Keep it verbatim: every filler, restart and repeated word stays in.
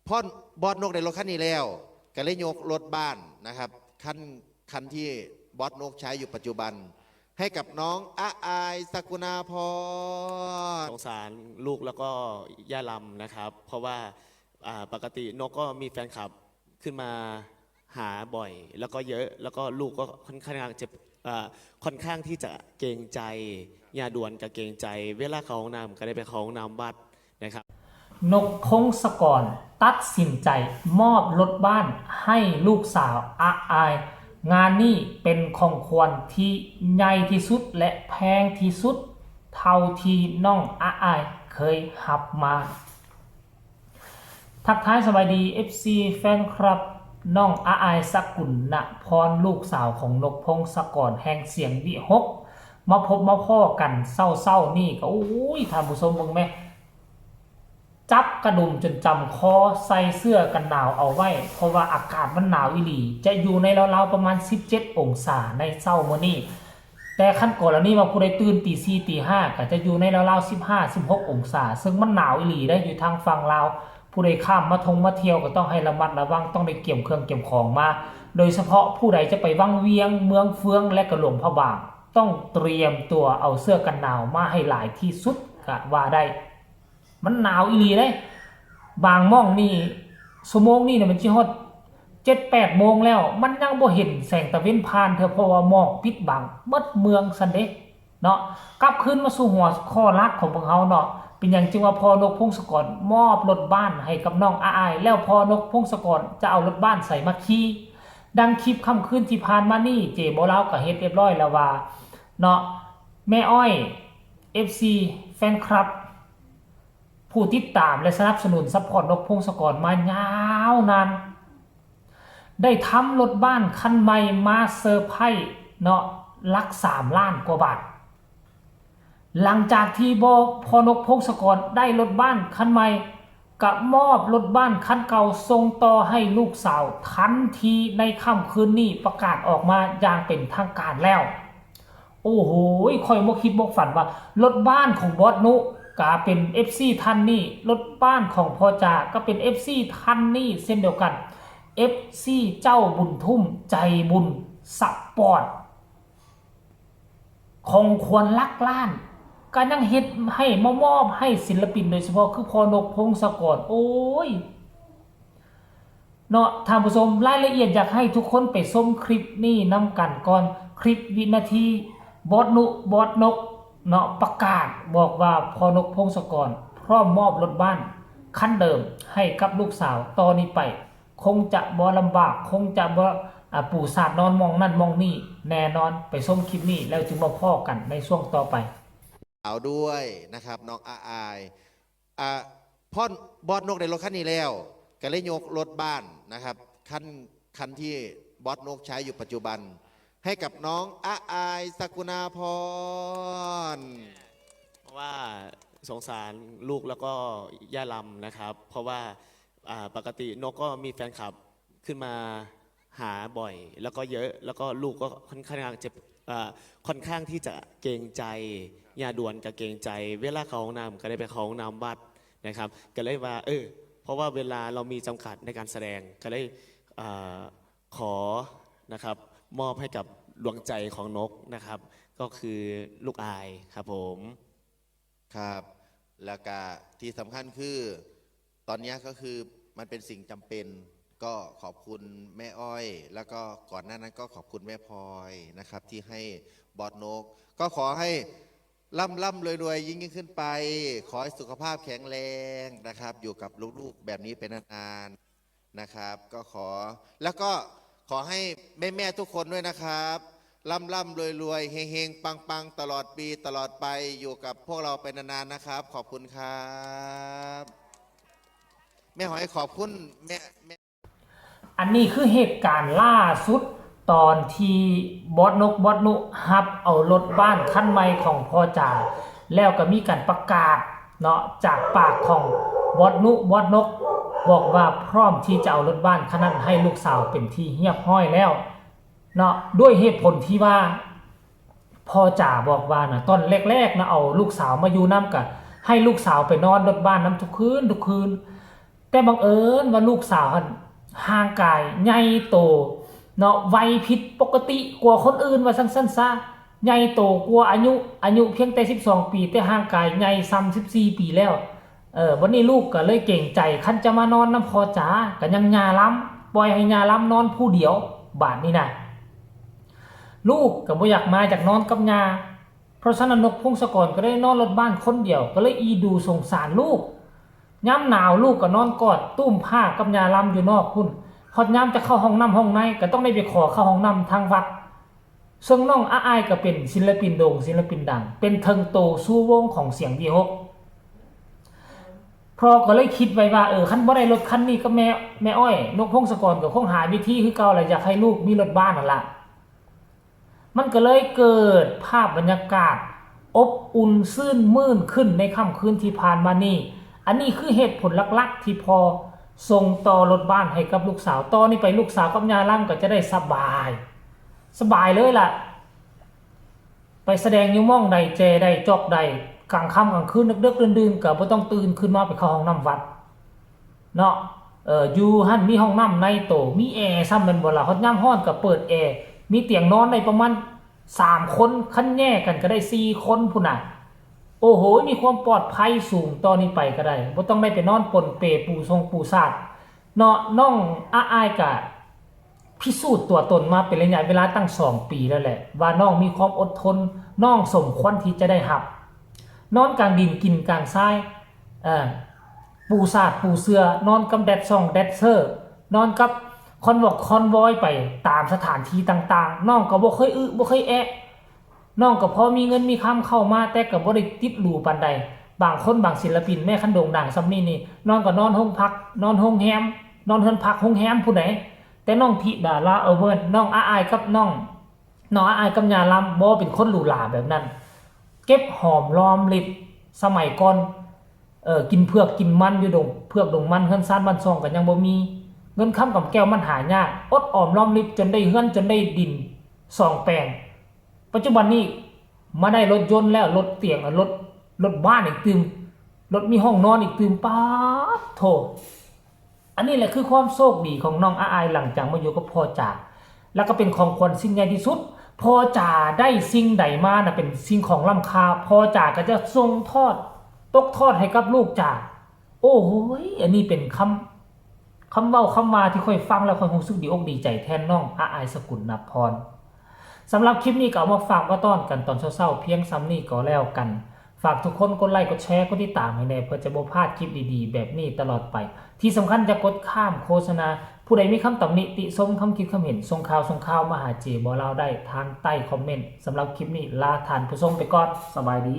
พ่อนบอสนกได้รถคันนี้แล้ว ก็เลยยกรถบ้านนะครับคันคันที่บอสนกใช้อยู่ปัจจุบัน ให้กับน้องอาอายสกุณาพร สงสารลูกแล้วก็ย่าลำนะครับ เพราะว่าอ่าปกตินกก็มีแฟนคลับขึ้นมาหาบ่อย แล้วก็เยอะ แล้วก็ลูกก็ค่อนข้างจะอ่าค่อนข้างที่จะเกรงใจ ย่าดวนก็เกรงใจ เวลาเข้าห้องน้ำก็ได้ไปเข้าห้องน้ำวัดนะครับ นกพงศกรตัดสินใจมอบรถบ้านให้ลูกสาวอาอาย งานนี้เป็นของขวัญที่ใหญ่ที่สุดและแพงที่สุด เท่าที่น้องอาอายเคยรับมา ทักทายสบายดี เอฟซี แฟนคลับ น้องอาอายสกุลนพร ลูกสาวของนกพงศกรแห่งเสียงวิหก มาพบมาพ้อกันเศร้าๆนี่ก็ โอ้ย ท่านผู้ชมเบิ่งแม่ จับกระดุมจนจำคอ ใส่เสื้อกันหนาวเอาไว้ เพราะว่าอากาศมันหนาวอีหลี จะอยู่ในราวๆประมาณ สิบเจ็ด องศาในเช้ามื้อนี้ แต่คันกรณีว่าผู้ใดตื่นตีสี่ตีห้าก็จะอยู่ในราวๆสิบห้า สิบหก องศา ซึ่งมันหนาวอีหลีได้อยู่ทางฝั่งลาว ผู้ใดข้ามมาท่องมาเที่ยวก็ต้องให้ระมัดระวัง ต้องได้เตรียมเครื่องเตรียมของมา โดยเฉพาะผู้ใดจะไปวังเวียง เมืองเฟือง และก็หลวงพระบาง ต้องเตรียมตัวเอาเสื้อกันหนาวมาให้หลายที่สุดก็ว่าได้ มันหนาวอีหลีเลย บางหม่องนี่ชั่วโมงนี่เนี่ยมันสิฮอดเจ็ดแปดโมงแล้ว มันยังบ่เห็นแสงตะเว็นผ่านเทื่อ เพราะว่าหมอกปิดบังหมดเมืองซั้นเด้เนาะ กลับคืนมาสู่หัวข้อหลักของพวกเฮาเนาะ เป็นหยังจึงว่าพ่อนกพงศกรมอบรถบ้านให้กับน้องอาอาย แล้วพ่อนกพงศกรจะเอารถบ้านใสมาขี่ ดังคลิปค่ำคืนที่ผ่านมานี่ เจโบลาวก็เฮ็ดเรียบร้อยแล้วว่าเนาะ แม่อ้อย เอฟซี แฟนคลับ ผู้ติดตามและสนับสนุนซัพพอร์ตนกพงศกรมายาวนาน ได้ทำรถบ้านคันใหม่มาเซอร์ไพรส์เนาะ หลักสามล้านกว่าบาท หลังจากที่บอพ่อนกพงศกรได้รถบ้านคันใหม่ ก็มอบรถบ้านคันเก่าส่งต่อให้ลูกสาวทันทีในค่ำคืนนี้ ประกาศออกมาอย่างเป็นทางการแล้ว โอ้โห ข่อยบ่คิดบ่ฝันว่ารถบ้านของบอสนุก็เป็น เอฟซี ท่านนี้ รถบ้านของพ่อจ๋าก็เป็น เอฟซี ท่านนี้เช่นเดียวกัน เอฟซี เจ้าบุญทุ่มใจบุญสปอร์ต ของขวัญหลักล้าน ก็ยังเฮ็ดให้มามอบให้ศิลปิน โดยเฉพาะคือพ่อนกพงศกร โอ้ย เนาะ ท่านผู้ชม รายละเอียดอยากให้ทุกคนไปชมคลิปนี้นำกันก่อน คลิปวินาทีบอสนุ บอสนกเนาะ ประกาศบอกว่าพ่อนกพงศกรพร้อมมอบรถบ้านคันเดิมให้กับลูกสาว ต่อนี้ไป คงจะบ่ลำบาก คงจะบ่อ่าปูสาดนอนหม่องนั่นหม่องนี่แน่นอน ไปชมคลิปนี้แล้วจึงมาพ้อกันในช่วงต่อไป สาวด้วยนะครับน้องอาอายอ่ะพ่อนบอสนกได้รถคันนี้แล้ว ก็เลยยกรถบ้านนะครับคันคันที่บอสนกใช้อยู่ปัจจุบัน ให้กับน้องอาอายสกุณาพร เพราะว่าสงสารลูกแล้วก็ย่าลำนะครับ เพราะว่าอ่าปกตินกก็มีแฟนคลับขึ้นมาหาบ่อย แล้วก็เยอะ แล้วก็ลูกก็ค่อนข้างจะอ่าค่อนข้างที่จะเกรงใจ ย่าดวนก็เกรงใจ เวลาเข้าห้องน้ำก็ได้ไปเข้าห้องน้ำวัดนะครับ ก็เลยว่าเออเพราะว่าเวลาเรามีจำกัดในการแสดง ก็เลยอ่าขอนะครับมอบให้กับดวงใจของนกนะครับ ก็คือลูกอายครับผม ครับ แล้วก็ที่สำคัญคือ ตอนเนี้ยก็คือมันเป็นสิ่งจำเป็น ก็ขอบคุณแม่อ้อย แล้วก็ก่อนหน้านั้นก็ขอบคุณแม่พลอยนะครับ ที่ให้บอสนก ก็ขอให้ร่ำร่ำรวยรวยยิ่งยิ่งขึ้นไป ขอให้สุขภาพแข็งแรงนะครับ อยู่กับลูกๆแบบนี้ไปนานๆนะครับ ก็ขอ แล้วก็ขอให้แม่ๆทุกคนด้วยนะครับร่ำร่ำรวยรวยเฮงเฮงปังปังๆตลอดปีตลอดไปอยู่กับพวกเราไปนานๆนะครับ ขอบคุณครับ แม่หอยขอบคุณแม่แม่ อันนี้คือเหตุการณ์ล่าสุดตอนที่บอสนกบอสนุฮับเอารถบ้านคันใหม่ของพ่อจ๋า แล้วก็มีการประกาศเนาะจากปากของบอสนุบอสนก บอกว่าพร้อมที่จะเอารถบ้านคันนั้นให้ลูกสาวเป็นที่เรียบร้อยแล้วเนาะ ด้วยเหตุผลที่ว่าพ่อจ๋าบอกว่านะตอนแรกๆนะเอาลูกสาวมาอยู่นำกะให้ลูกสาวไปนอนรถบ้านนำทุกคืนทุกคืน แต่บังเอิญว่าลูกสาวหั่นร่างกายใหญ่โตเนาะ วัยผิดปกติกว่าคนอื่น ว่าซั่นๆ ซะ ใหญ่โตกว่าอายุ อายุเพียงแต่สิบสองปี แต่ร่างกายใหญ่ส่ำสิบสี่ปีแล้ว เออ บัดนี้ลูกก็เลยเกรงใจ คันจะมานอนนำพ่อจ๋า ก็ยังย่าลำ ปล่อยให้ย่าลำนอนผู้เดียว บาดนี้นะ ลูกก็บ่อยากมา อยากนอนกับย่า เพราะฉะนั้นนกพงศกรก็ได้นอนรถบ้านคนเดียว ก็เลยอีดูสงสารลูก ยามหนาวลูกก็นอนกอดตุ้มผ้ากับย่าลำอยู่นอกพุ้น ฮอดยามจะเข้าห้องน้ำห้องในก็ต้องได้ไปขอเข้าห้องน้ำทางวัด ซึ่งน้องอาอายก็เป็นศิลปินโด่งศิลปินดัง เป็นเทิงโตสู่วงของเสียงวีหก พ่อก็เลยคิดไว้ว่า เออ คันบ่ได้รถคันนี้กับแม่ แม่อ้อย นกพงศกรก็คงหาวิธีคือเก่าแหละ อยากให้ลูกมีรถบ้านนั่นล่ะ มันก็เลยเกิดภาพบรรยากาศอบอุ่นชื่นมื่นขึ้นในค่ำคืนที่ผ่านมานี้ อันนี้คือเหตุผลหลักๆ ที่พ่อส่งต่อรถบ้านให้กับลูกสาว ต่อนี้ไปลูกสาวกับย่าลำก็จะได้สบาย สบายเลยล่ะ ไปแสดงอยู่หม่องใด แจใด จอกใด กลางค่ำกลางคืน ดึกๆ ดื่นๆ ก็บ่ต้องตื่นขึ้นมาไปเข้าห้องน้ำวัด เนาะ เออ อยู่หั่นมีห้องน้ำในโต มีแอร์ซ้ำแม่นบ่ล่ะ ฮอดยามร้อนก็เปิดแอร์ มีเตียงนอนได้ประมาณสามคน คันแยกกันก็ได้สี่คนพุ้นน่ะ โอ้โห มีความปลอดภัยสูง ต่อนี้ไปก็ได้ บ่ต้องได้ไปนอนปนเปปูซงปูซาด เนาะ น้องอาอายก็พิสูจน์ตัวตนมาเป็นระยะเวลาตั้งสองปีแล้วแหละ ว่าน้องมีความอดทน น้องสมควรที่จะได้รับ นอนกลางดินกินกลางทราย เอ่อ ปูซาดปูเสื่อ นอนกับแดดส่องแดดเซอร์ นอนกับคอนวอกคอนวอยไปตามสถานที่ต่างๆ น้องก็บ่เคยอึบ่เคยแอะ น้องก็พอมีเงินมีคำเข้ามา แต่ก็บ่ได้ติดหรูปานใด บางคนบางศิลปินแม้คันโด่งดังส่ำนี้นี่ น้องก็นอนโฮงพัก นอนโฮงแฮม นอนเฮือนพักโฮงแฮมพุ้นใด แต่น้องธิดาราเออเวิ้น น้องอาอายกับน้อง น้องอาอายกับย่าลำบ่เป็นคนหรูหราแบบนั้น เก็บหอมรอมริบ สมัยก่อน เออ กินเผือกกินมันอยู่ดงเผือกดงมัน เฮือนซานบ้านช่องก็ยังบ่มี เงินคำกำแก้วมันหายาก อดออมรอมริบจนได้เฮือนจนได้ดินสองแปลง ปัจจุบันนี้มาได้รถยนต์แล้ว รถเตียง รถ รถบ้านอีกตื่ม รถมีห้องนอนอีกตื่ม ป๊าดโธ่ อันนี้แหละคือความโชคดีของน้องอาอายหลังจากมาอยู่กับพ่อจ๋า แล้วก็เป็นของขวัญชิ้นใหญ่ที่สุด พ่อจ๋าได้สิ่งใดมาน่ะเป็นสิ่งของล้ำค่า พ่อจ๋าก็จะส่งทอด ตกทอดให้กับลูกจ๋า โอ้โหย อันนี้เป็นคำ คำเว้าคำว่าที่ข้อยฟังแล้วข้อยรู้สึกดีอกดีใจแทนน้องอาอาย สกุลนพร สำหรับคลิปนี้ก็เอามาฝากมาต้อนกันตอนเช้าๆ เพียงส่ำนี้ก็แล้วกัน ฝากทุกคนกดไลค์กดแชร์กดติดตามให้แหน่ เพื่อจะบ่พลาดคลิปดีๆ แบบนี้ตลอดไป ที่สำคัญอย่ากดข้ามโฆษณา ผู้ใดมีคำตำหนิติชม คำคิดคำเห็น ส่งข่าวส่งข่าวมาหาเจบ่าวลาวได้ทางใต้คอมเมนต์ สำหรับคลิปนี้ลาท่านผู้ชมไปก่อน สบายดี